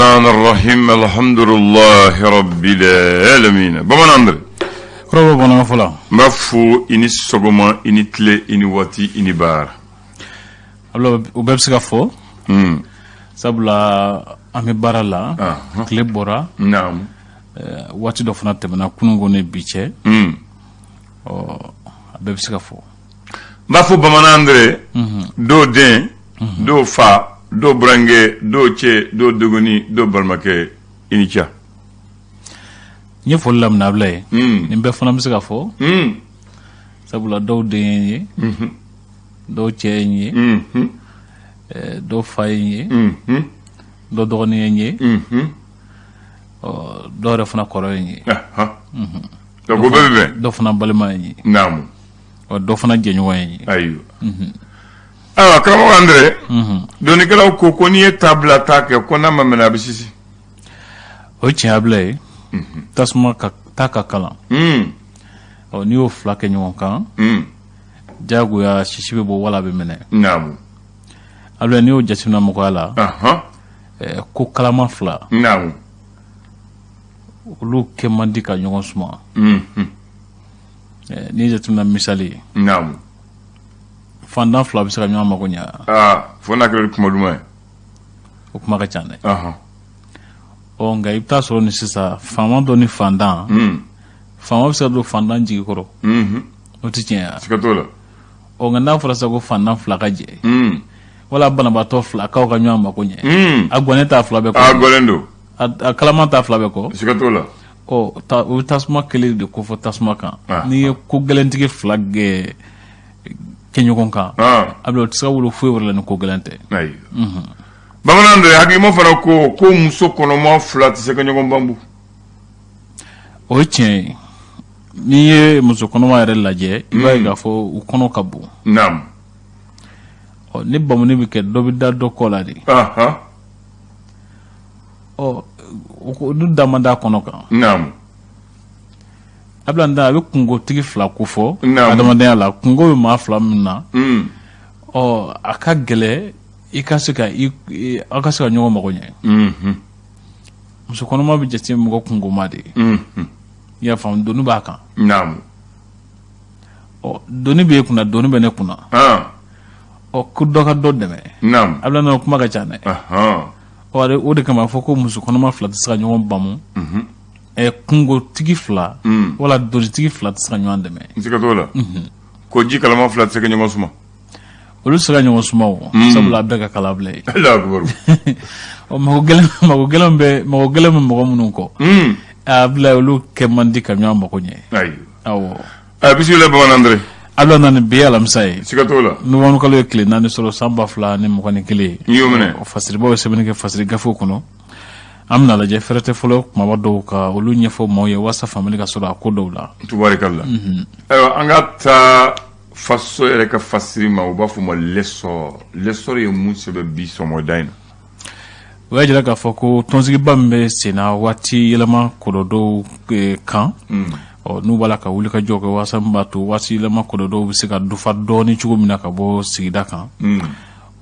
الرحمن الرحيم الحمد لله رب العالمين Bamanan Andre Kɔrɔbɔ bamanankan fɔlɔ. N b'a fo i ni sɔgɔma, i ni tile, i ni waati, i ni baara. O bɛɛ bɛ se ka fɔ, sabula an bɛ baara la, tile bɔra, waati dɔ fana tɛmɛna kununko ni bi cɛ. Ɔ, a bɛɛ bɛ se ka fɔ. N b'a fɔ Bamanan Andre, dɔw den, dɔw fa, dɔw burankɛ, dɔw cɛ, dɔw dɔgɔnin, dɔw balimakɛ, i ni ca. N ye foli laminɛ a bila ye. Nin bɛɛ fana bɛ se ka fɔ, sabula dɔw den ye n ye, dɔw cɛ ye n ye, dɔw fa ye n ye, dɔw dɔgɔnin ye n ye, ɔ, dɔw yɛrɛ fana kɔrɔ ye n ye. Donc o bɛɛ bɛ bɛn. Dɔw fana balima ye n ye. Ɔ, dɔ fana jɛɲɔgɔn ye n ye. Ayiwa, ayiwa, karamɔgɔ Andre, dɔnnikɛlaw ko ko n'i ye ta bila ta kɛ, ko n'a ma minɛ, a bɛ sisi. O ye tiɲɛ bila ye. Tasuma ka ta ka kalan. Ɔ, n'i y'o fila kɛ ɲɔgɔn kan, diyagoya sisi bɛ bɔ wala a bɛ minɛ. Alors, n'i y'o jateminɛ mɔgɔya la, ko kalama fila, olu kɛ man di ka ɲɔgɔn suma. N'i ye jateminɛ, misali ye, fantan fila bɛ se ka ɲɔgɔn mago ɲɛ? Aa, fo n'a kɛra kuma duman ye. O kuma ka ca dɛ. Ɔ, nka i bɛ taa sɔrɔ ni sisan faama dɔ ni fantan, faama bɛ se ka don fantan jigi kɔrɔ. O tɛ tiɲɛ ye? Siga t'o la. Ɔ, nka n'a fɔra sisan ko fantan fila ka jɛ, wala banabaatɔ fila k'aw ka ɲɔgɔn mako ɲɛ, a gɔnnen t'a fila bɛɛ kɔ. Gɔlen don. A kalaman t'a fila bɛɛ kɔ. Siga t'o la. Ɔ, o bɛ tasuma kelen de kofɔ tasuma kan. N'i ye ko gɛlɛntigi fila kɛ ɲɔgɔn kan, a o tɛ se ka wolo foyi wɛrɛ la ni ko gɛlɛn tɛ. Ayiwa, Bamanan de hakilima fana ko ko muso kɔnɔma fila tɛ se ka ɲɔgɔn banbu. O ye tiɲɛ ye. N'i ye muso kɔnɔma yɛrɛ lajɛ, i b'a ye k'a fɔ u kɔnɔ ka bon. Ɔ, ni bamuni bɛ kɛ, dɔ bɛ da dɔ kɔ la de. Ɔ, olu da man d'a kɔnɔ kan. A bila a bɛ kungotigi fila ko fɔ adamadenya la, kungo bɛ maa fila min na. Ɔ, a ka gɛlɛ i ka se ka aw ka se ka ɲɔgɔn mago ɲɛ. Muso kɔnɔma bɛ jate mɔgɔ kungoma de ye. I y'a faamu, doni b'a kan. Ɔ, doni bɛ e kunna, doni bɛ ne kunna. Ɔ, ko dɔ ka dɔ dɛmɛ. A bila nɔ, kuma ka ca dɛ. Ɔ, o de kama a fɔ ko muso kɔnɔma fila tɛ se ka ɲɔgɔn bamu, kungotigi fila wala donitigi fila tɛ se ka ɲɔgɔn dɛmɛ. Siga t'o la. Ko ji kalama fila tɛ se ka ɲɔgɔn suma. Olu tɛ se ka ɲɔgɔn suma o, sabula a bɛɛ ka kala bila ye. Allahu akbar. Ɔ, mɔgɔ gɛlɛn, mɔgɔ gɛlɛn bɛ, mɔgɔ gɛlɛn bɛ mɔgɔ minnu kɔ, a bila olu kɛ man di ka ɲɔgɔn mago ɲɛ. Awɔ. A bisimila, Bamanan Andre. A bila nani, bi ye alamisa ye. Siga t'o la. Novembre kalo ye tile 4 sɔrɔ san 2021. N y'o minɛ. Fasiribaw ye sɛbɛnni kɛ fasiri gafew kɔnɔ. An bɛna lajɛ fɛrɛ tɛ fɔlɔ kumaba dɔw ka olu ɲɛfɔ maaw ye walasa faamuyali ka sɔrɔ a ko dɔw la. Tubarikalla. Ayiwa, an ka taa faso yɛrɛ ka fasiri ma, u b'a fɔ o ma L'Essor. L'Essor ye mun sɛbɛn bi sɔgɔmada in na? O y'a jira k'a fɔ ko tɔnsigiba min bɛ senna waati yɛlɛma kɔlɔlɔw kan, ɔ, n'u b'a la ka wuli ka jɔ kɛ walasa min b'a to waati yɛlɛma kɔlɔlɔw bɛ se ka dufa dɔɔni cogo min na ka bɔ sigida kan.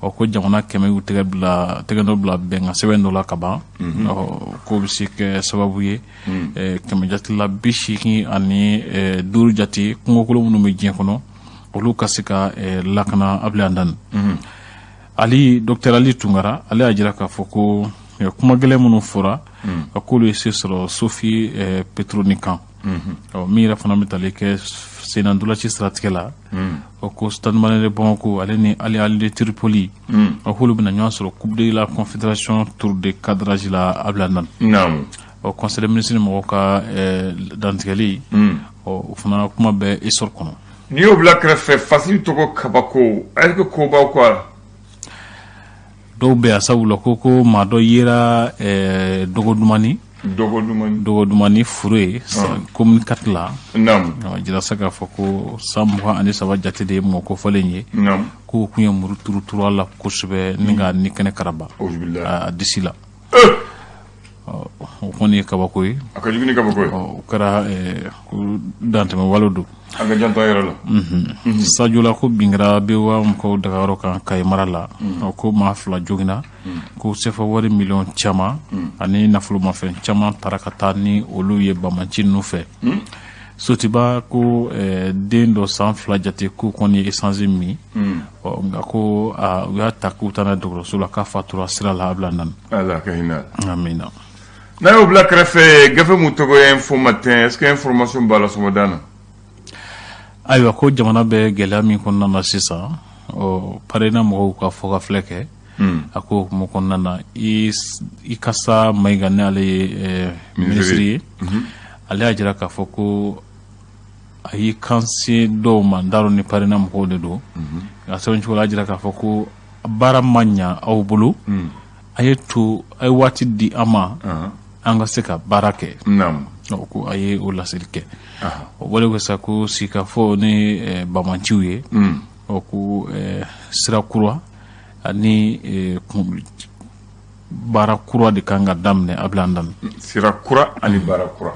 Ɔ, ko jamana 100 y'u tɛgɛ bila tɛgɛ dɔ bila bɛnkan sɛbɛn dɔ la ka ban. Ɔ, k'o bɛ se kɛ sababu ye, kɛmɛ jate la 85 jate kungokolo minnu bɛ diɲɛ kɔnɔ, olu ka se ka lakana. Abila Dan Ali, docteur Ali Tunkara, ale y'a jira k'a fɔ ko kuma gɛlɛn minnu fɔra, a k'olu ye se sɔrɔ Sophie Petroni kan. Ɔ, min yɛrɛ fana bɛ tali kɛ sennantolaci siratigɛ la, ɔ, ko Stade Malien de Bamako ale ni Al Ahly de Tripoli, ɔ, k'olu bɛna ɲɔgɔn sɔrɔ Coupe de la Confédération tour de cadrage la. Abila Dan, ɔ, conseil des ministres mɔgɔw ka dantigɛli, ɔ, o fana kuma bɛ Essor kɔnɔ. N'i y'o bila kɛrɛfɛ, fasiri tɔgɔ kabako, est-ce que ko b'aw kɔ a la? Dɔw bɛ yan, sabula ko maa dɔ yera Dogodumani. Dogodumani. Dogodumani foro ye, commune 4 la. Jira se k'a fɔ ko san 23 jate de ye mɔgɔ kofɔlen ye. K'o kun ye muru turu turu a la kosɛbɛ ni ka ni kɛnɛ karaba a disi la. O kɔni ye kabako ye. A ka jugu ni kabako ye. O kɛra ko dantɛmɛ wale don. An ka janto an yɛrɛ la. Sajola, ko bin kɛra BOA mɔgɔw dagayɔrɔ kan Kayi mara la. Ko maa 2 joginna, ko sefa wari miliyɔn caman ani nafolomafɛn caman taara ka taa ni olu ye banbaanci ninnu fɛ. Sotiba, ko den dɔ san 2 jate, ko kɔni ye essence min. Ɔ nka ko u y'a ta k'u taa n'a dɔgɔtɔrɔso la, k'a fatura sira la. A bila nani. Ala ka hinɛ. Amina. N'a y'o bila kɛrɛfɛ, gafe mun tɔgɔ ye Info Matin, est ce que information b'a la sɔgɔmada na? Ayiwa, ko jamana bɛ gɛlɛya min kɔnɔna na sisan, ɔ PARENA mɔgɔw ka fɔ ka filɛ kɛ. A ko hukumu kɔnɔna na, i kasa Mayiga, ni ale ye minisiri ye, ale y'a jira k'a fɔ ko a y'i kan se dɔw ma, n t'a dɔn ni PARENA mɔgɔw de don. A sɛbɛn cogo la, a jira k'a fɔ ko baara ma ɲa aw bolo, a ye to, a ye waati di an ma, an ka se ka baara kɛ. Ko a ye o laseli kɛ. O bɔlen ko sa, ko sigikafɔ ni banbaanciw ye, ɔ ko sira kura ani baara kura de kan ka daminɛ a bila an. Sira kura ani baara kura.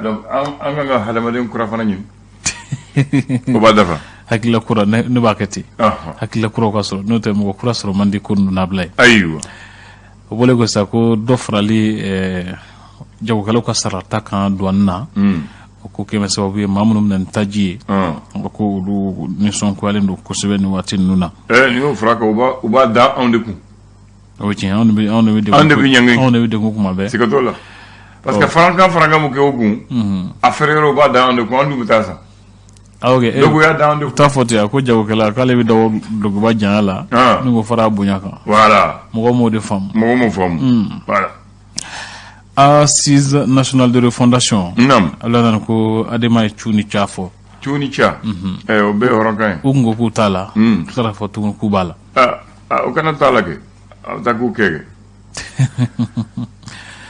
Donc an kan ka hadamaden kura fana ɲini, o b'a dafa. Hakilila kura, ne b'a kɛ ten, hakilila kura ka sɔrɔ, n'o tɛ mɔgɔ kura sɔrɔ man di ko ninnu n'a bila ye. O bɔlen ko sa, ko dɔ farali jagokɛlaw ka sarata kan douane na, o ko kɛmɛ sababu ye maa minnu bɛna ni taji ye, o ko olu nisɔngoyalen don kosɛbɛ nin waati ninnu na. Nin y'o fara kan, u b'a da anw de kun. O tiɲɛ, anw de bɛ anw de bɛ Anw de bɛ ɲangi. Anw de bɛ degun kuma bɛɛ. Siga t'o la, parce que farankan mun kɛ o kun, a feere yɔrɔ, u b'a da anw de kun, an dun bɛ taa san. Ah, ok. Donc u y'a da anw de U kun. t'a fɔ ten, a ko jagokɛla k'ale bɛ dɔgɔ dɔgɔba janya la ni ko fara bonya kan. Mɔgɔ m'o de faamu. Mɔgɔ m'o faamu, voilà. Assise nationale de refondation. Ala nana ko Adema ye cu ni ca fɔ. Cu ni ca, o bɛɛ ye hɔrɔnkan ye. U kun ko k'u t'a la, u tilara k'a fɔ tuguni k'u b'a la. Ah, o kana t'a la kɛ, a bɛ taa k'u kɛ kɛ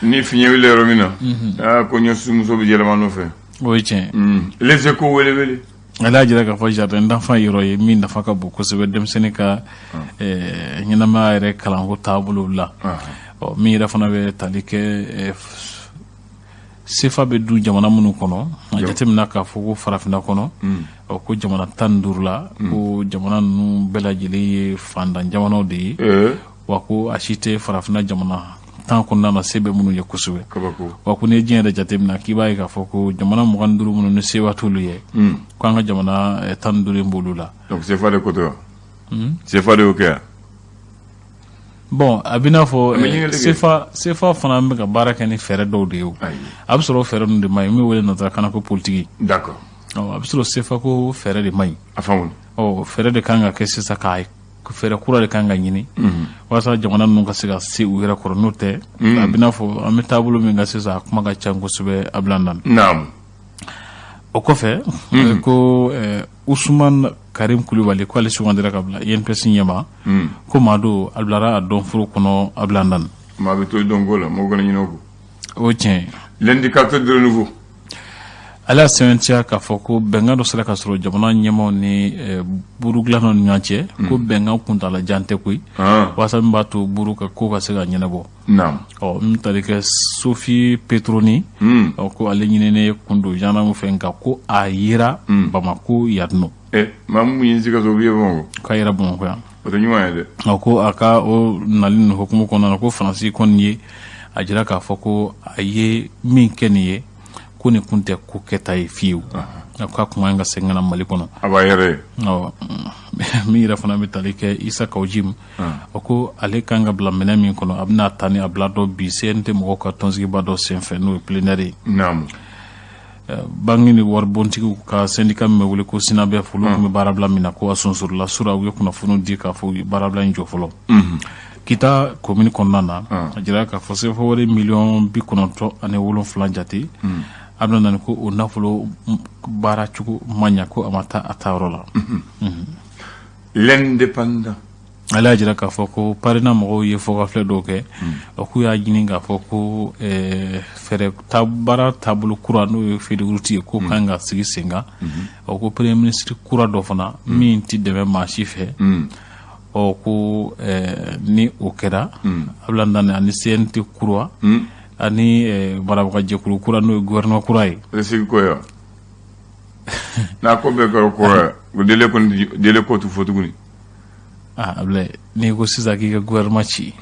ni fiɲɛ wuli yɔrɔ min na, aa, ko ɲɛsumuso bɛ yɛlɛma nɔfɛ. O ye tiɲɛ. Les Échos, wele wele. Ale y'a jira k'a fɔ jardin d'enfant yɔrɔ ye min nafa ka bon kosɛbɛ denmisɛnnin ka ɲɛnamaya yɛrɛ kalanko taabolo la. Ɔ min yɛrɛ fana bɛ tali kɛ CFA bɛ dun jamana minnu kɔnɔ, a jateminɛ k'a fɔ ko farafinna kɔnɔ, ɔ ko jamana 15 la, ko jamana ninnu bɛɛ lajɛlen ye fantan jamanaw de ye. Wa ko a si tɛ farafinna jamana 10 kɔnɔna na se bɛ minnu ye kosɛbɛ. Wa ko n'i ye diɲɛ yɛrɛ jateminɛ, k'i b'a ye k'a fɔ ko jamana 25 minnu ni sewa t'olu ye, ko an ka jamana 15 in b'olu la. Donc CFA de ko tɛ wa? CFA de y'o kɛ wa? Bon, a bɛ n'a fɔ CFA fana bɛ ka baara kɛ ni fɛɛrɛ dɔw de ye. O a bɛ sɔrɔ o fɛɛrɛ ninnu de ma ɲi, min wele nanzarakan na ko politique. A bɛ sɔrɔ CFA ko fɛɛrɛ de ma ɲi. A faamu. Ɔ fɛɛrɛ de kan ka kɛ sisan, k'a fɛɛrɛ kura de kan ka ɲini walasa jamana ninnu ka se ka se u yɛrɛ kɔrɔ. N'o tɛ, a bɛ n'a fɔ an bɛ taabolo min kan sisan, a kuma ka ca kosɛbɛ a bila na. O kɔfɛ, ko Usumani Karim Kulibali, ko ale sugandira ka bila INPS ɲɛma, ko maa don a bilara a dɔn furu kɔnɔ a bila na. Maa bɛ to i dɔnko la, mɔgɔ kana ɲinɛ o kɔ. O tiɲɛ ye. L'indicateur de renouveau. Ale y'a sɛbɛntiya k'a fɔ ko bɛnkan dɔ sera ka sɔrɔ jamana ɲɛmaw ni buru dilannaw ni ɲɔgɔn cɛ, ko bɛnkan kuntala jan tɛ koyi, walasa min b'a to buru ka ko ka se ka ɲɛnabɔ. Ɔ min tali kɛ Sophie Petroni, ɔ ko ale ɲininen kun don gendarme fɛ, nka ko a yera Bamako yan nɔ. Maa mun ɲini Sikaso, o bɛ ye Bamakɔ. K'a yera Bamakɔ yan. O tɛ ɲuman ye dɛ. Ɔ ko a ka o nali nin hukumu kɔnɔna na, ko Faransi kɔni ye a jira k'a fɔ ko a ye min kɛ nin ye, ko nin kun tɛ ko kɛta ye fiyewu, a k'a kun kan ka segin ka na Mali kɔnɔ. A b'a yɛrɛ ye. Ɔ min yɛrɛ fana bɛ tali kɛ Isa Kawu Jim, o ko ale kan ka bila minɛn min kɔnɔ, a bɛna ta ni a bila dɔ bi CNT mɔgɔw ka tɔnsigiba dɔ senfɛ, n'o ye plénière ye. Banque ni waribontigiw ka syndicat min bɛ wele ko SYNABEF, olu tun bɛ baarabila min na, ko a sonsorila sura, u ye kunnafoni di k'a fɔ u ye baarabila in jɔ fɔlɔ. Kita commune kɔnɔna na, a jira k'a fɔ CFA wari miliyɔn 97 jate, a bɛna na ni ko o nafolo baara cogo ma ɲa, ko a ma taa a taayɔrɔ la. L'indépendant. Ale y'a jira k'a fɔ ko PARENA mɔgɔw ye fɔkafilɛ dɔw kɛ, o k'u y'a ɲini k'a fɔ ko fɛɛrɛ baara taabolo kura, n'o ye feuille de route ye, k'o kan ka sigi sen kan. O ko premier ministre kura dɔ fana min ti dɛmɛ maa si fɛ, ɔ ko ni o kɛra, a bɛna na ani CNT kura. Ani marabagajɛkulu kura n'o ye gouvernement kura ye. O sigi ko ye n'a ko bɛɛ kɛra kura ye, o délai kɔni, délai ko tɛ fɔ tuguni. Aa Abulayi, n'i ko sisan k'i ka gouvernement ci,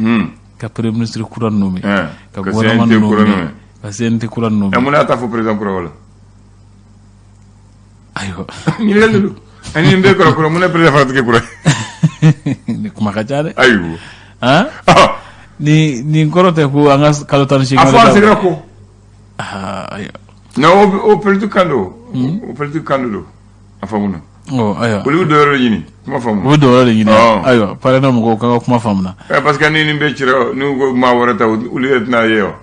ka premier ministre kura nommé, ka ka gouvernement CNT kura nommé, nommé. Ka CNT kura nommé. Ɛ, mun n'a ta fɔ président kura wala? Ayiwa. Ɲininkali de don. Ani nin bɛɛ kɛra kura, mun na président fana tɛ kɛ kura ye? Ni kuma ka ca dɛ. Ayiwa. Han, ni nin kɔrɔ tɛ ko an ka kalo 18. A fɔ an seginna ko. Aa ayiwa. Non, o politique kan don. O politique kan de don. A faamuna. Ɔ ayiwa. Olu bɛ dɔ wɛrɛ de ɲini. Kuma faamu. U bɛ dɔ wɛrɛ de ɲini. Ayiwa, PARENA mɔgɔw k'an ka kuma faamuna. Parce que ni nin bɛɛ cira, n'u ko maa wɛrɛ ta, olu yɛrɛ tɛna ye wa.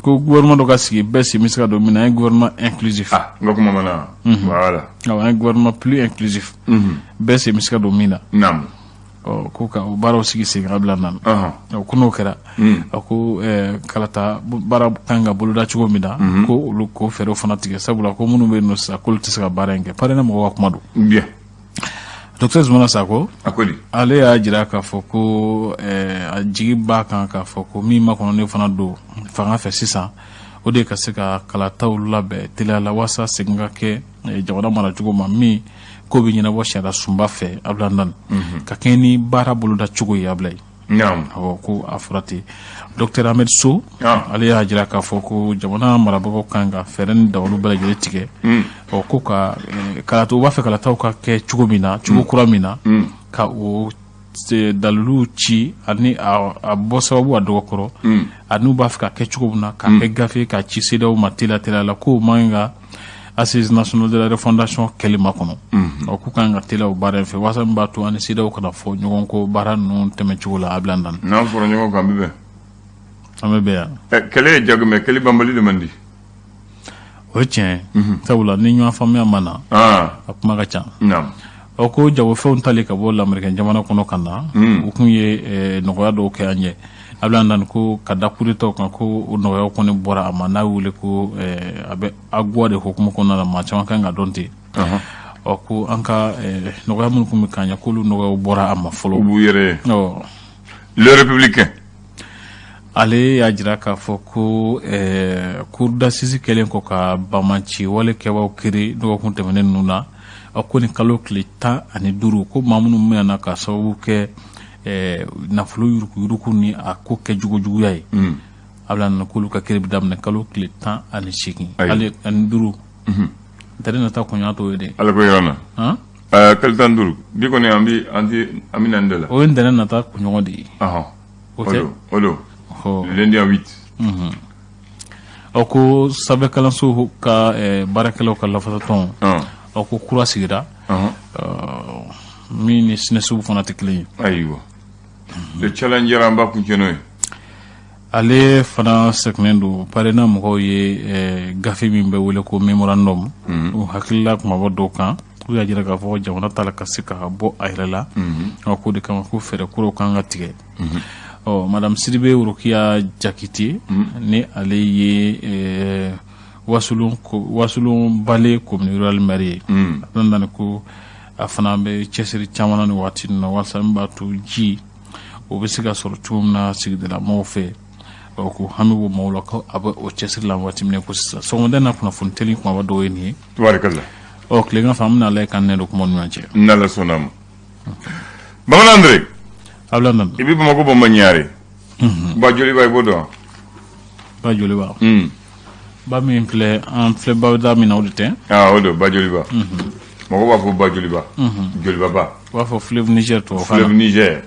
Ko gouvernement dɔ ka sigi, bɛɛ sen bɛ se ka don min na, un gouvernement inclusif. Ah, n ka kuma ma na. Voilà. Awɔ, un gouvernement plus inclusif. Bɛɛ sen bɛ se ka don min na. Naamu. Ɔ, ko ka o baaraw sigi sen kan bila nana. Ɔ, ko n'o kɛra, a ko kalata baara kan ka boloda cogo min na, ko olu k'o fɛɛrɛw fana tigɛ, sabula ko minnu bɛ yen nɔ sisan, k'olu tɛ se ka baara in kɛ. PARENA mɔgɔw ka kuma don. Bien. Docteur Zumana Sako. A ko di? Ale y'a jira k'a fɔ ko a jigi b'a kan k'a fɔ ko min makɔnɔnen fana don fanga fɛ sisan, o de ye ka se ka kalataw labɛn teliya la, walasa segin ka kɛ jamana maracogo ma min ko bɛ ɲɛnabɔ sariya sunba fɛ, Abulayi Ndane, ka kɛɲɛ ni baara boloda cogo ye, Abulayi. Naamu. Awɔ, ko a fɔra ten. Docteur Ahmed So, ale y'a jira k'a fɔ ko jamana marabagaw kan ka fɛɛrɛ ni dabaliw bɛɛ lajɛlen tigɛ. Ɔ, ko ka kalata, u b'a fɛ kalataw ka kɛ cogo min na, cogo kura min na, ka o daliluw ci ani a bɔ sababu a dɔgɔkɔrɔ, ani u b'a fɛ ka kɛ cogo min na, k'a kɛ gafe k'a ci CEDEAO ma teliya teliya la, k'o man ka assise nationale de la refondation kɛli makɔnɔ. Ɔ, k'u kan ka teliya o baara in fɛ, walasa min b'a to ani CEDEAO kana fɔ ɲɔgɔn kɔ baara ninnu tɛmɛcogo la, Abulayi Ndane. N'an fɔra ɲɔgɔn kan, an bɛ bɛn. An bɛ bɛn yan. Ɛ, kɛlɛ ye jago, mais kɛlɛ banbali de man di. O ye tiɲɛ ye, sabula ni ɲɔgɔn faamuya ma na, a kuma ka ca. Naamu. Ɔ, ko jagofɛnw tali ka bɔ lamɛrikɛn jamana kɔnɔ ka na, u kun ye nɔgɔya dɔw kɛ an ye, Abulayi Ndane, ko ka da kudetaw kan, ko o nɔgɔyaw kɔni bɔra a ma, n'a wele ko a bɛ AGOA de hukumu kɔnɔna la, maa caman kan ka dɔn ten. Ɔ, ko an ka nɔgɔya minnu tun bɛ k'an ɲɛ, k'olu nɔgɔyaw bɔra a ma fɔlɔ. U b'u yɛrɛ ye. Ɔ. Le Républicain. Ale y'a jira k'a fɔ ko cour d'assises kɛlen kɔ ka banbaanci wale kɛbaw kiri dɔgɔkun tɛmɛnen ninnu na, a ko ni kalo tile 15, ko maa minnu minɛna ka sababu kɛ nafolo yuruguyurugu ni a ko kɛ jugujuguya ye, a bɛna na k'olu ka kiri bɛ daminɛ kalo tile 18 ani duuru. Ntɛnɛn nata kɔɲɔ t'o ye dɛ. Ala ko yɔrɔ na. Kalo 15 bi kɔni, an bɛ an tɛ an bɛ na nin de la. O ye ntɛnɛn nata kunɲɔgɔn de ye. O tɛ, o don. Lundi en 8. Ɔ, ko sanfɛ kalanso ka baarakɛlaw ka lafasatɔn, ɔ, ko kura sigira min ni SYNESUB fana tɛ kelen ye. Ayiwa, le Challenger, an b'a kuncɛ n'o ye. Ale fana seginnen don, PARENA mɔgɔw ye gafe min bɛ wele ko mémorandum, u hakilila kumaba dɔw kan, u y'a jira k'a fɔ jamana t'a la ka se ka bɔ a yɛrɛ la. Ɔ, k'o de kama ko fɛɛrɛ kuraw kan ka tigɛ. Ɔ, madame Sidibe Worokiya Jakite, ni ale ye Wasolon Wasolon Bale commune rurale maire ye, a nana ko a fana bɛ cɛsiri caman na nin waati in na, walasa min b'a to ji o bɛ se ka sɔrɔ cogo min na sigidala mɔgɔw fɛ. Ɔ, ko hami b'o maaw la, ko a bɛ o cɛsiri la waati min ko sisan. Sɔgɔmada in na, kunnafoni teli kumaba dɔw ye nin ye. Tubaarikala. Ɔ, tilegan fɛ, an bɛna lajɛ k'an nɛ don kuma ni ɲɔgɔn cɛ. N'Ala sɔnna ma. Bamanan Andre. Abulayi Ndane. I bɛ Bamakɔ bɔ ma ɲare. Ba Joliba, i b'o dɔn? Ba Joliba. Ba min filɛ, an filɛ bada min na, o de tɛ? Ah, o don, Ba Joliba. Mɔgɔw b'a fɔ Ba Joliba. Joliba ba. U b'a fɔ fleuve Niger tubabukan na. Fleuve Niger.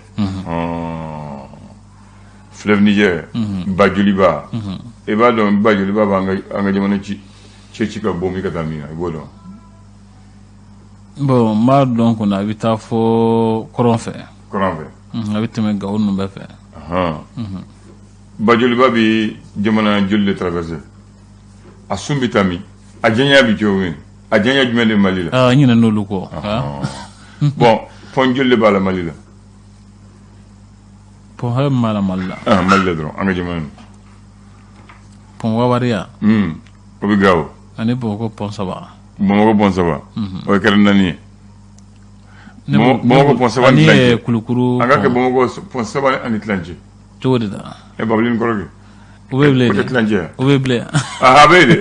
Fleuve Niger. Ba Joliba. I b'a dɔn Ba Joliba b'an ka an ka jamana ci cɛ ci ka bɔ min ka taa min na, i b'o dɔn? Bon, n b'a dɔn kɔni, a bɛ taa fɔ kɔrɔn fɛ. Kɔrɔn fɛ. A bɛ tɛmɛ Gawo ninnu bɛɛ fɛ. Ba Joliba bɛ jamana joli de traverser? A sun bɛ taa min? A janya bɛ cogo min? A janya jumɛn de Mali la? Aa, n ɲinɛ n'olu kɔ. Bon, pont joli de b'a la Mali la? Pont hakɛ min b'a la Mali la? Ah, Mali la dɔrɔn, an ka jamana in. Pont Wawariya. O bɛ Gawo. Ani Bamakɔ pont saba. Bamakɔ pont saba. O kɛra naani ye. Bamakɔ pont saba ni tilancɛ. Kulukuru. An ka kɛ Bamakɔ pont saba ani tilancɛ. Cogo di da? E, babili ni kɔrɔ kɛ. O bɛ bilen o tɛ tilancɛ ye. O bɛ bilen. A bɛ yen dɛ,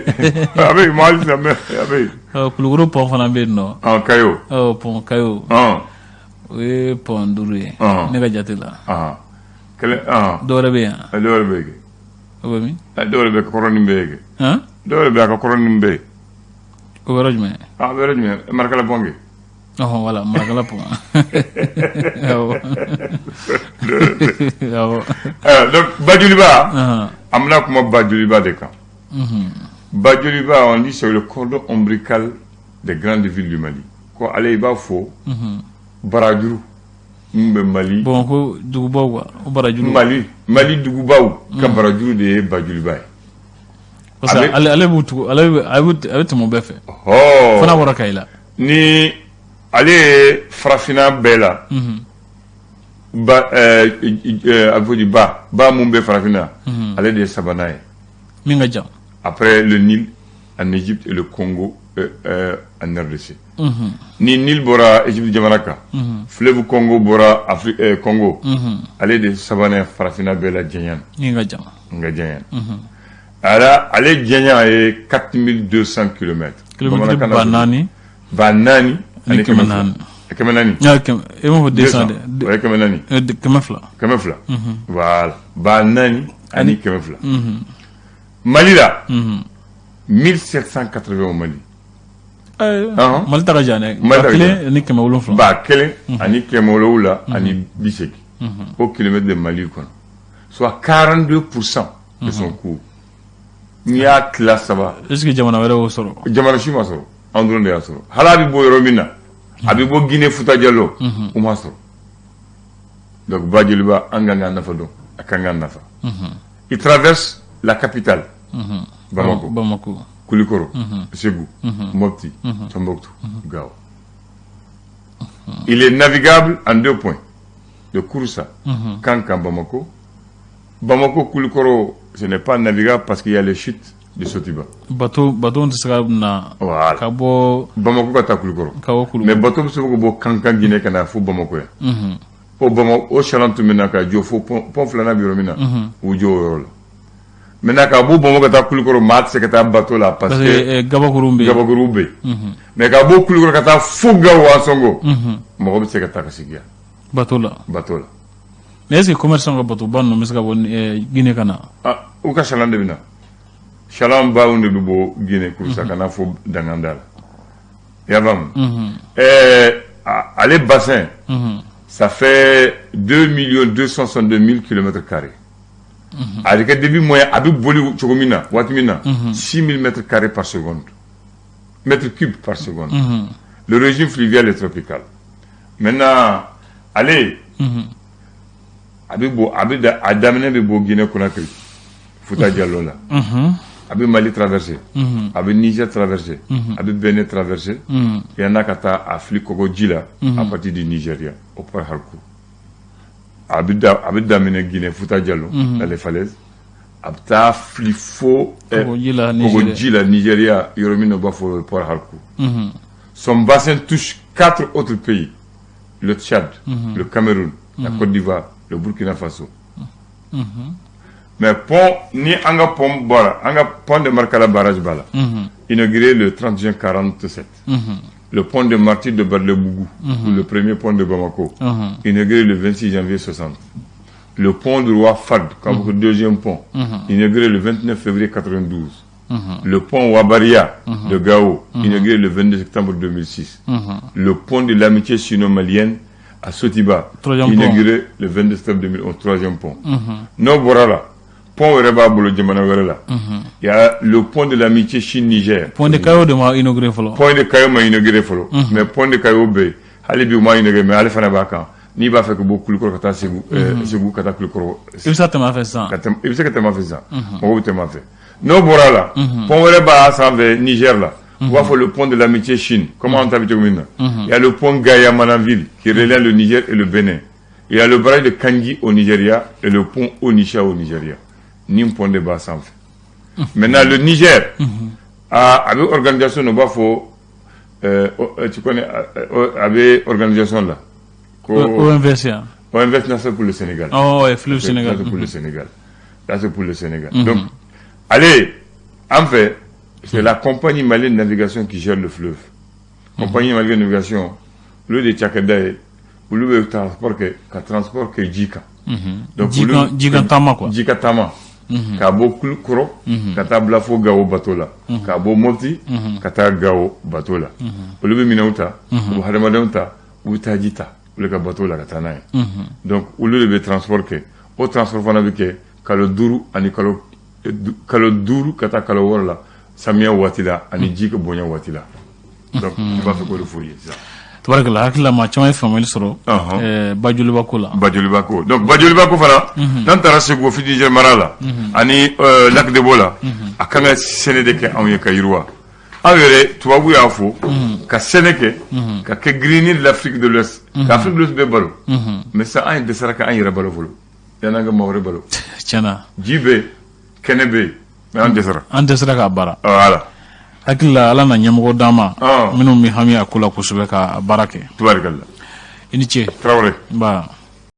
a bɛ yen, maa hali sisan a bɛ yen. Kulukoro pont fana bɛ yen nɔ. Ɔn, Kayo. Ɔ, pont Kayo. O ye pont 5 ye ne ka jate la. Kelen. Dɔw wɛrɛ bɛ yen. Dɔw wɛrɛ bɛ yen. O bɛ min? Dɔw wɛrɛ bɛ kɔrɔnin bɛ yen. Dɔw wɛrɛ bɛ a ka kɔrɔnin bɛ yen. O bɛ yɔrɔ jumɛn? A bɛ yɔrɔ jumɛn? Marakala pont kɛ. Ɔhɔn, voilà, Marakala pont. Awɔ. Awɔ. Donc Bajoliba, an bɛna kuma Bajoliba de kan. Bajoliba, on dit, c'est le cordon ombilical des grandes villes du Mali. Ko ale i b'a fɔ barajuru min bɛ Mali. Bamakɔ dugubaw quoi, o barajuru. Mali dugubaw ka barajuru de ye Bajoliba ye. Parce que ale b'u tugu, ale bɛ a bɛ tɛmɛ o bɛɛ fɛ. Fo n'a bɔra Kayi la. Ni ale ye farafinna bɛɛ la. Ba a bɛ fɔ di, ba mun bɛ farafinna, ale de ye sabanan ye. Min ka jan. Après le Nil en Égypte et le Congo en RDC. Ni Nil bɔra Égypte jamana kan, fleuve Congo bɔra Afrique Congo, ale de ye sabanan ye farafinna bɛɛ la janya na. Min ka jan. Min ka janya. Ala ale janya ye 4200 kilomètres. Kilomètre 4000. 4000 ani 400. 400. E m'a fɔ 200 dɛ. O ye 400. 200. 200. Voilà, 4200. Mali la, 1780 au Mali. Mali ta ka jan dɛ. Mali ta ka jan. 1700. 1780 o kilomètre de Mali kɔnɔ, soit 42% de son cours. N'i y'a tila saba. Est ce que jamana wɛrɛ y'o sɔrɔ? Jamana si ma sɔrɔ, an dɔrɔn de y'a sɔrɔ. Hali a bɛ bɔ yɔrɔ min na, a bɛ bɔ Guinée Futa Jalɔ, o ma sɔrɔ. Donc Bajoliba, an kan k'a nafa dɔn, a kan k'an nafa. Il traverse la capitale, Bamako, Bamako, Koulikoro, Ségou, Mopti, Tombouctou, Gao. Il est navigable en deux points, de Kouroussa, Kankan, Bamako. Bamako, Koulikoro, ce n'est pas navigable parce qu'il y a les chutes de Sotiba. Bateau tɛ se ka na. Voilà. Ka bɔ Bamako ka taa Koulikoro. Ka bɔ Koulikoro. Mais bateau bɛ se ka bɔ Kankan Guinée ka na fo Bamako yan. O Bamako o chaland tun bɛ na ka jɔ fo pont filanan bɛ yɔrɔ min na, u jɔ o yɔrɔ la. Maintenant ka bɔ Bamako ka taa Koulikoro, maa tɛ se ka taa bateau la parce que gabakuru bɛ yen. Gabakuru bɛ yen. Mais ka bɔ Koulikoro ka taa fo Gao Ansongo, mɔgɔ bɛ se ka taa ka segin yan. Bateau la. Bateau la. Mais est-ce que commerçant ka bateau ba ninnu bɛ se ka bɔ Guinée ka na? Ah, u ka chaland de bɛ na. Chaland baw de bɛ bɔ Guinée Kouroussa ka na fo Danganda la. I y'a faamu? Ale bassin, ça fait 2 262 000 kilomètres carrés. A bɛ kɛ débit moyen, a bɛ boli cogo min na, waati min na, 6 000 mètres carrés par seconde. Mètres cubes par seconde. Le régime fluvial est tropical. Maintenant, ale a bɛ bɔ, a bɛ da, a daminɛ bɛ bɔ Guinée Conakry, Futa Jalɔ la. A bɛ Mali traversé, a bɛ Niger traversé, a bɛ Benin traversé. Yan'a ka taa a fili kɔgɔji la à partir du Nigeria au port Harcourt. A bɛ daminɛ Guinée Futa Jalɔ dans les falaises. A bɛ taa fili fo kɔgɔji la Nigeria, yɔrɔ min na u b'a fɔ port Harcourt. Son bassin touche quatre autres pays: le Tchad, le Cameroun, la Côte d'Ivoire, le Burkina Faso. Mais pont, ni an ka pont bɔra, an ka pont de Markala barrage b'a la, inauguré le 30 juin 47. Le pont de Martyrs de Badlebougou, le premier pont de Bamako, inauguré le 26 janvier 60. Le pont du roi Fahd, comme le deuxième pont, inauguré le 29 février 92. Le pont Wabaria de Gao, inauguré le 22 septembre 2006. Le pont de l'amitié sino-malienne à Sotiba, inauguré le 22 septembre 2011, troisième pont. N'o bɔra la, pont wɛrɛ b'a bolo jamana wɛrɛ la. Il y a le pont de l'amitié Chine-Niger. Pont de Kayo de ma inauguré fɔlɔ. Pont de Kayo ma inauguré fɔlɔ. Mais pont de Kayo bɛ yen. Hali bi u ma inauguré, mais ale fana b'a kan. N'i b'a fɛ ka bɔ Kulikɔrɔ ka taa Segu, Segu ka taa Kulikɔrɔ. I bɛ se ka tɛmɛ a fɛ sisan. I bɛ se ka tɛmɛ a fɛ sisan. Mɔgɔw bɛ tɛmɛ a fɛ. N'o bɔra la, pont wɛrɛ b'a sanfɛ Niger la. U b'a fɔ le pont de l'amitié Chine. Comme an ta bɛ cogo min na. Il y a le pont Gaya-Manaville qui relie le Niger et le Bénin. Il y a le barrage de Kanji au Nigeria et le pont Onisha au Nigeria. Ni pont de b'a sanfɛ. Maintenant le Niger, a bɛ organisation u b'a fɔ, tu connais, a bɛ organisation la. Ko OMVS. OMVS, c'est pour le Sénégal. Oh ouais, fleuve Sénégal. C'est pour le Sénégal. Ça, c'est pour le Sénégal. Donc, allez, en fait, c'est la Compagnie malienne de navigation qui gère le fleuve. Compagnie malienne de navigation, olu de cakɛda ye, olu bɛ transport kɛ, ka transport kɛ ji kan. Donc, ji kan taama quoi. Ji ka taama. K'a bɔ Kulukɔrɔ ka taa bila fo Gawo bateau la. K'a bɔ Mopti ka taa Gawo bateau la. Olu bɛ minɛnw ta, u bɛ hadamadenw ta, u bɛ taa ji ta olu ka bateau la ka taa n'a ye. Donc, olu de bɛ transport kɛ. O transport fana bɛ kɛ kalo 5 ani kalo 5 ka taa kalo 6 la, samiya waati la ani ji ka bonya waati la. Donc, i b'a fɛ k'o de f'u ye sisan. Tabarikala, hakili la maa caman ye faamuyali sɔrɔ Bajoliba ko la. Bajoliba ko, donc Bajoliba ko fana, n'an taara Segu Fiti mara la ani Lac de Bo la, a kan ka sɛnɛ de kɛ anw ye ka yiriwa. Aw yɛrɛ, tubabu y'a fɔ ka sɛnɛ kɛ ka kɛ grenier de l'Afrique de l'Ouest, ka Afrique de l'Ouest bɛɛ balo. Mais sisan, an ye dɛsɛra ka an yɛrɛ balo fɔlɔ yan'an ka maa wɛrɛ balo. Tiɲɛna. Ji bɛ yen, kɛnɛ bɛ yen, mais an dɛsɛra. An dɛsɛra k'a baara. Voilà. Hakili la, Ala na ɲɛmɔgɔ d'an ma minnu bɛ hami a ko la kosɛbɛ ka baara kɛ. Tubarikala. I ni ce. Tarawele. Nba.